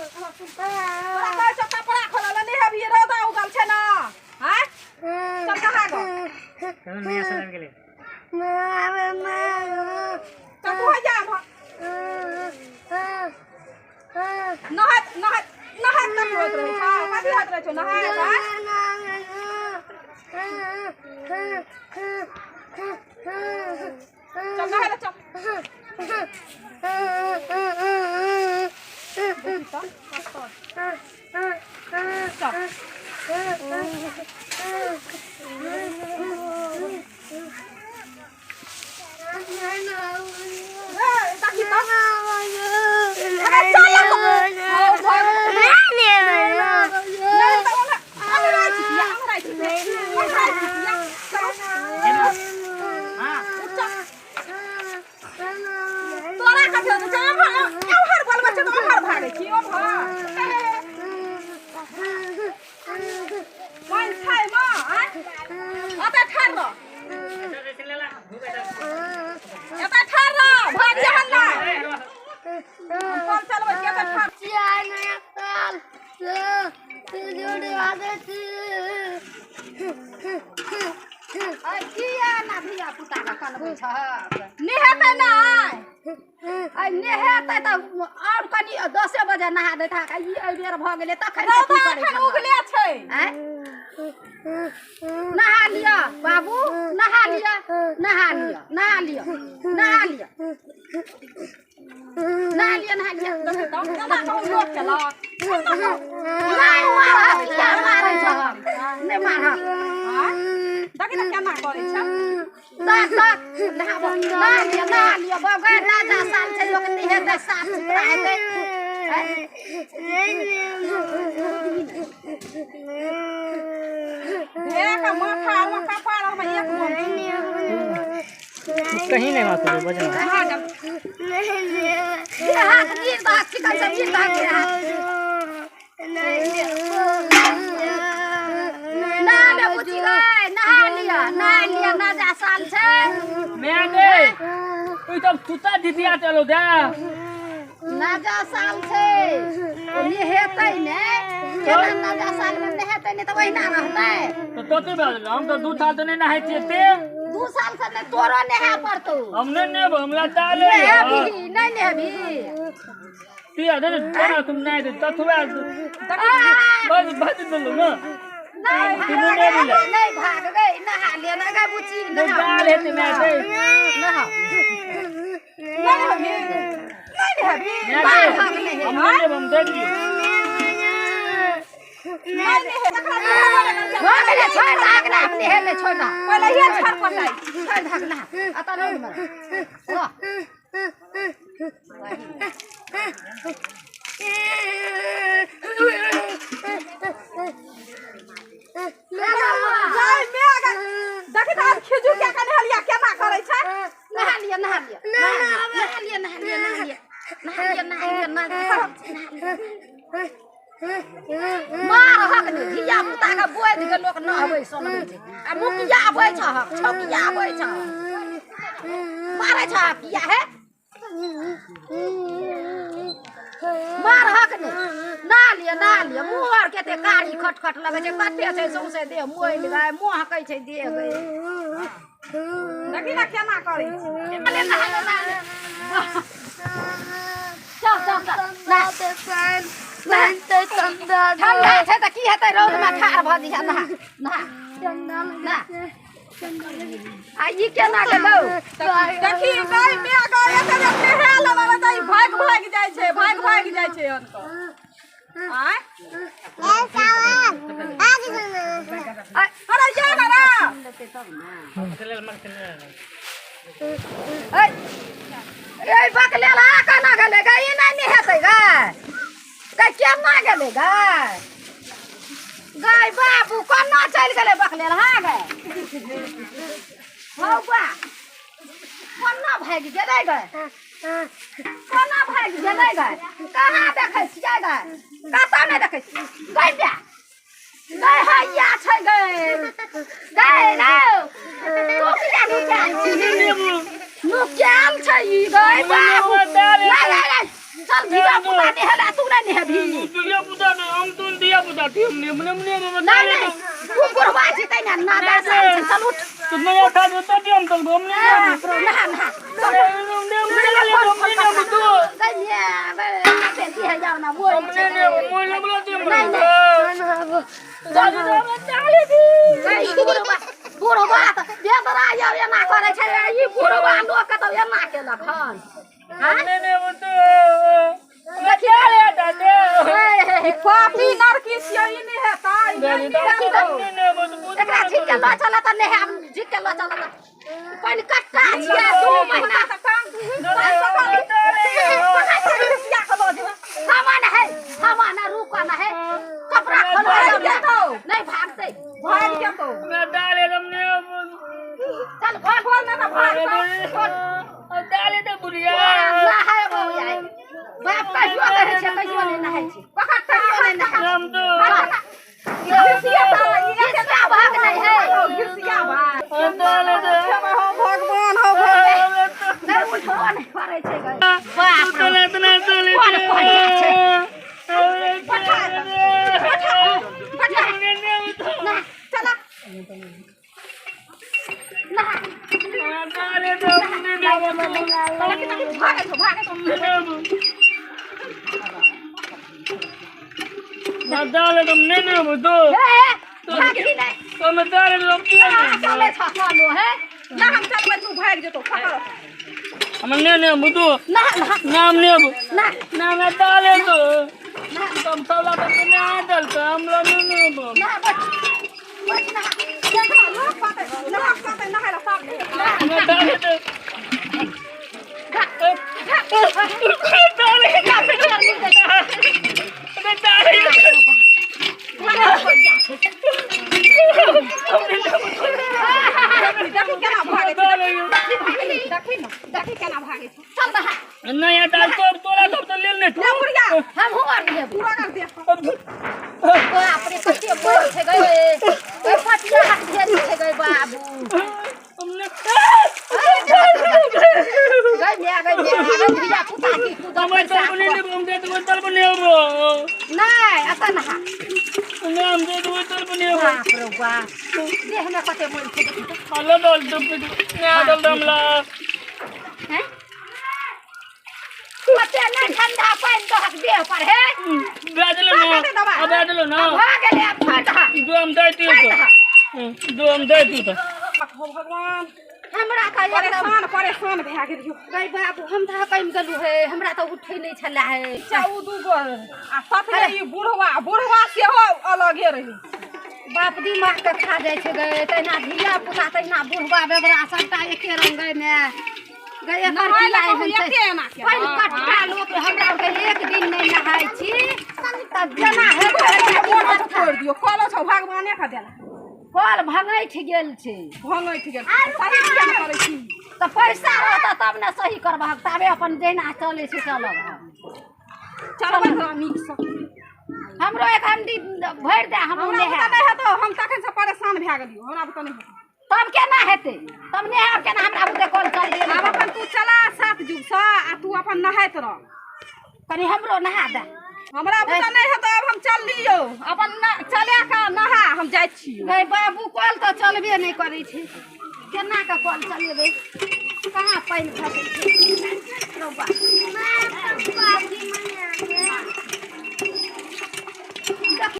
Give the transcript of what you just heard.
तोरा कहै छौ कपड़ा खोलऽ लए, नहेबही, रौदा उगल छै ने। आँय, चल नहा गऽ। चलो नया साल आबि गेलै। चल तू जा एम्हर। नहाइत नहाइत नहाइत कथी होइत रहै छौ? कथी होइत रहै छौ नहाइत? आँय, चल नहाय लए चल। देखी तऽ कतऽ चल। ए, देखी तऽ। अरे चल ना तो। हौ, भाग। नहि तऽ ओना अंगराइ छी किया? अंगराइ छी किया? अंगराइ छी किया? चल। हाँ। उठ चल। तोरा कथी होतै? चल एम्हर, एम्हर बोलबै छै तऽ ओम्हर भागै छी ओम्हर। पानि छै माँ? आँय, ओतऽ ठाढ़ रह। एतऽ ठाढ़ रह, भाग जहन नहि। हम कल चलबै छी, एतऽ ठाढ़। किया ना धिया पुता के कनबै छहक? नहेतै नहि। आइ नहेतै तऽ आओर कनि 10 बजे नहा दैत हक। ई एहि बेर भऽ गेलै तखन से रौदा की करै एखन छहक? उगले छै। आँय, नहा लिअ बाबू, नहा लिअ, नहा लिअ, नहा लिअ, नहा लिअ, नहा लिअ, नहा लिअ। देखै तऽ केना कहूँ लोक केलक, केना कहूँ। नहि मारहक, किया मारै छहक? नहि मारहक। आँय, देखी तऽ केना करै छै। तक तक नहाबो, नहा लिअ, नहा लिअ बगैर। राजा साल छै, लोक नहेतै, साफ सुथरा हेतै। आँय? ढेरके माथा आर कपार आरमे एक मन छै। कहीं नहीं बात करो बजना। नहा गेल। देह हाथ गिर दहक, चिकन से गिर दहक देह हाथ। नहा ले बुच्ची गै, नहा लिअ, नहा लिअ, नजा साल छै। मैं दे ओइ तब तुता दिदिया चलो दे। नजा साल छै, ओ नहेतै ने केना? नजा साल मे नहेतै ने तऽ ओहिना रहतै। तो तोते बाजल, हम तो 2 साल तो नहीं नहाय छियै ते। 2 साल से नहि, तोरो नहाय पड़तौ। हम नहीं नेब, हमरा ताले। नहेबही, नहि नहेबही? पिया दे तोरा, तुम नहीं दे तथुआ बस बस देलु ना। नहि तू भाग नहि मिले। नहि भाग गै, नहा ले ना गै बुच्ची, नहा। दाल हेतै मैं दे। नहा। नहि नहेबही? नहि नहेबही? मैं भाग दे। भाग नहि। हम नहीं नेब, हम दे दियो। नहि नहेबही? तकरा नहेबो नहि करै छै। भऽ गेलै, छोड़ि दहक ना, हम नहेले, छोड़ि दहक। पहिले इहे छड़ पटाइ। छोड़ि दहक ना, एतऽ रौदमे रह। गै माय गै, देखी तऽ आब खिजू के कन्हलिया केना करै छै। नहा लिअ, नहा लिअ, नहा लिअ, नहा लिअ, नहा लिअ, नहा लिअ, नहा लिअ, नहा लिअ। मारहक ने धिया पुता के, बोधि के लोक नहबै सुनबै छै आ मुखिया आबै छहक, छौकिया आबै छहक, मारै छहक किया हे? मारहक ने, नहा लिअ, नहा लिअ। मुँह आर कते कारी खटखट लगै छै, कते छै सौंसे देह मोइल गै, महकै छै देह गै। देखी ने केना करै छै। नहा ले, नहा ले, नहा ले। चल चल चल, नहा। ठंडा छै तऽ की हेतै? रौदमे ठाढ़ भऽ जइहे, नहा, नहा, नहा। आ ई केना गेलौ? देखी गै माय गै, एते जे नहा लेबै तऽ ई भागि भागि जाइ छै, भागि भागि जाइ छै अनकर। आँय, अरे जा ना रे। ऐ ए बकलेल आ, केना गेलै गै? ई नहि नहेतै गै? गै, केना गेलै गै? गै बाबू, कोना चलि गेलै बकलेल? हाँ गै, हौ बा, कोना भागि गेलै गै? कोना भागि गेलै गै? कहाँ देखै छियै गै? कतऽ नहि देखै छियै गै? बे गै, हैया छै गै, गै रौ, तू किया नुकायल छी? नुकायल छै ई गै बाबू। नहि नहि नहि, चल, धिया पुता नहेला, तू नहि नहेबही दिया पुता ने हम तो दिया पुता थी हम ने ने ने नहीं नहीं तू बुढ़वा छी तै ने नादा साल छै चल उठ तो मैं उठा दो तो हम तो हम ने बाप रे नहा नहा ने ने ने तो गई ने बेटी है जाओ ना वो हम ने ने मोल बोला थी नहीं नहीं गई बुढ़वा बुढ़वा तऽ बेदरा आब एना करै छै ई बुढ़वा लोक के तऽ एना केलक हन हमने ने वो तो देखी ले दादे हे हे हे ई पापी नरकी छियै ई नहि हेतै ई नहि हेतौ। एकरा झीक के लऽ चलऽ तऽ नहायब झीक के लऽ चलऽ तऽ पानि कट्टा छियै 2 महीना तऽ टांग घिसिया कऽ लऽ जेबै। थमा न है थमा न रुक न है कपड़ा खोलो भागि जेतौ। नहीं भागते भागि जेतौ। मैं डाले हमने चल भाग खोल ने तऽ भाग भाग। डाले तो बुढ़िया नहाय बौआ बाप कहियो कहै छै कहियो नहि नहाय छै पकड़ कहियो नहि नहाय हम तो घिसिया तऽ ई घिसिया भाग नहि है घिसिया भाग। डाले तो हो भगवान हो भगवान। नहि उठबो नहि करै छै गै बाप रे इतना इतना चले कोन पढ़िया छै चला नहा भागे छौ भागे छौ। हे भागही नहि कहाँ चलै छ कलो हे ना हम चलबै तू भागि जेतौ पकड़। नहा नहा नाम नेब ना नाम डाले तो ना तुम सौला तो नहीं डलता हम लोग नहीं नेब ना बच बच नहा लोक पाते लोक पाते नहाय ला साफ मैं डाले तो डाले डाले देखी केना भागै छै देखी ने देखी केना भागै छै। चल नहा नहीं यार डाल तो तोरा सब तो ले ले ले बुढ़िया हमहूँ आर लेब पूरा कर दे। बाप रे कते बोल छै गै ओइ पटिया हाथ भेल छै गै बाबू हमने गै my गै my गै धिया पुता की तू दस हम पैसा तो बने हम दे तो तल बने हो नहि एतऽ नहा नाम दे तो तल बने हो बाप रे बाप देहमे कते मोल छै देखी तऽ हलो डाल दो ना डाल दमला हैं कते नहि ठंडा पानि दहक देह पर हे बादलो ना अब बादलो ना भऽ गेलै आब ठंडा दो हम दे तू तो दो हम दे तू तो हो भगवान हमरा तऽ एकदम परेशान परेशान भए गेलियौ। गै बाबू हम तऽ कमि गेलहुँ हे हमरा तऽ उठै नहि छलै हे। अच्छा ओ दूगो आ ततने ई बुढ़वा बुढ़वा सेहो अलगे रहै। बाप दिमाग के खा जाइ छै गै तहिना धिया पुता तहिना बुढ़वा बेदरा सबटा एके रंग गै my गै एकर नहाय की लए कहू एहन छै एते एना के। पानि कट्टा लोक हमरा आरके एक दिन नहि नहाय छी तऽ जेना हेतै कलो छोड़ि दियौ कलो छौ भगवाने के देला। कल भंगैठ गेल छै भंगैठ गेल सही किया ने करै छी। तऽ पैसा रहतऽ तब ने सही करबहक ताबे अपन जहिना चलै छै चलब। चलबै तोरा नीकसँ। हमरो एक हंडी भरि दे हमहूँ हमरा बुते नहायब। नहि हेतौ हम तखन से परेशान भए गेलियौ हमरा बुते नहि हेतौ। तब केना हेतै तब नहायब केना हमरा बुते कल चलबे नहि आब करत। अपन तू चला 7 जुगसँ आ तू अपन नहाइत रह। कनी हमरो नहा दे। हमरा बुते नहि हेतौ आब हम चललियौ अपन चले कऽ नहा हम जाइ छियौ। गै बाबू कल तऽ चलबे नहि करै छै केना कऽ कल चलेबै कहाँ पानि खसै छै रौ बा।